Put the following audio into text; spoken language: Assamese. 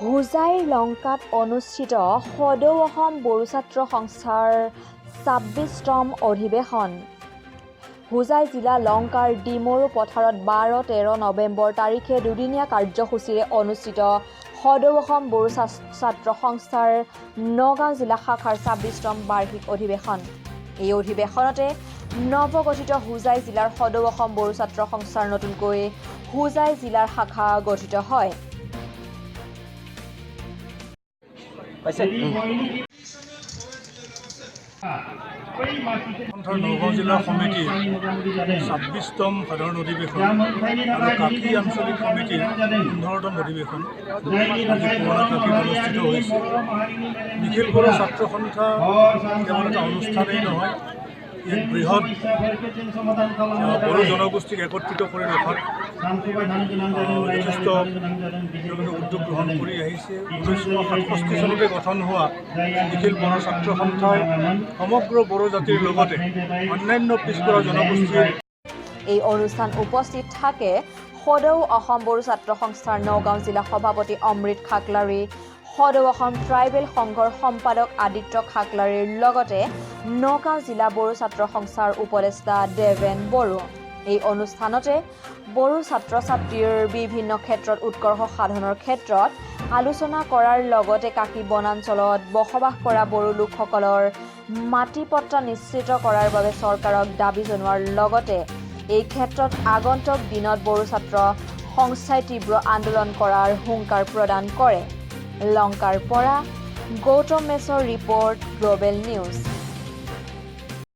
হোজাইৰ লংকাত অনুষ্ঠিত সদৌ অসম বড়ো ছাত্ৰ সংস্থাৰ 26তম অধিৱেশন। হোজাই জিলা লংকাৰ ডিমৰু পথাৰত 12-13 নৱেম্বৰ তাৰিখে দুদিনীয়া কাৰ্যসূচীৰে অনুষ্ঠিত সদৌ অসম বড়ো ছাত্ৰ সংস্থাৰ নগাঁও জিলা শাখাৰ 26তম বাৰ্ষিক অধিৱেশন। এই অধিৱেশনতে নৱগঠিত হোজাই জিলাৰ সদৌ অসম বড়ো ছাত্ৰ সংস্থাৰ নতুনকৈ হোজাই জিলাৰ শাখা গঠিত হয়। পাইছে। সন্থাৰ নগাঁও জিলা সমিতিৰ 26তম সাধাৰণ অধিৱেশন আৰু কাকি আঞ্চলিক সমিতিৰ 15তম অধিৱেশন আজি পুৰণা কাকীত অনুষ্ঠিত হৈছে। নিখিল বড়ো ছাত্ৰ সন্থা কেৱল এটা অনুষ্ঠানেই নহয়, এক বৃহৎ বড়ো জনগোষ্ঠীক একত্ৰিত কৰি ৰখাত যথেষ্ট তেওঁলোকে উদ্যোগ গ্ৰহণ কৰি আহিছে। 1967 চনতে গঠন হোৱা নিখিল বড়ো ছাত্ৰ সন্থাই সমগ্ৰ বড়ো জাতিৰ লগতে অন্যান্য পিছপৰা জনগোষ্ঠীৰ এই অনুষ্ঠান উপস্থিত থাকে সদৌ অসম বড়ো ছাত্ৰ সংস্থাৰ নগাঁও জিলা সভাপতি অমৃত খাকলাৰী, সদৌ অসম ট্ৰাইবেল সংঘৰ সম্পাদক আদিত্য খাকলাৰীৰ লগতে নগাঁও জিলা বড়ো ছাত্ৰ সংস্থাৰ উপদেষ্টা দেৱেন বড়ো। এই অনুষ্ঠানতে বড়ো ছাত্ৰ ছাত্ৰীৰ বিভিন্ন ক্ষেত্ৰত উৎকৰ্ষ সাধনৰ ক্ষেত্ৰত আলোচনা কৰাৰ লগতে কাকি বনাঞ্চলত বসবাস কৰা বড়ো লোকসকলৰ মাটি পট্টা নিশ্চিত কৰাৰ বাবে চৰকাৰক দাবী জনোৱাৰ লগতে এই ক্ষেত্ৰত আগন্তুক দিনত বড়ো ছাত্ৰ সংস্থাই তীব্ৰ আন্দোলন কৰাৰ হুংকাৰ প্ৰদান কৰে। লংকাৰ পৰা গৌতম মেছৰ ৰিপৰ্ট, গ্ল'বেল নিউজ।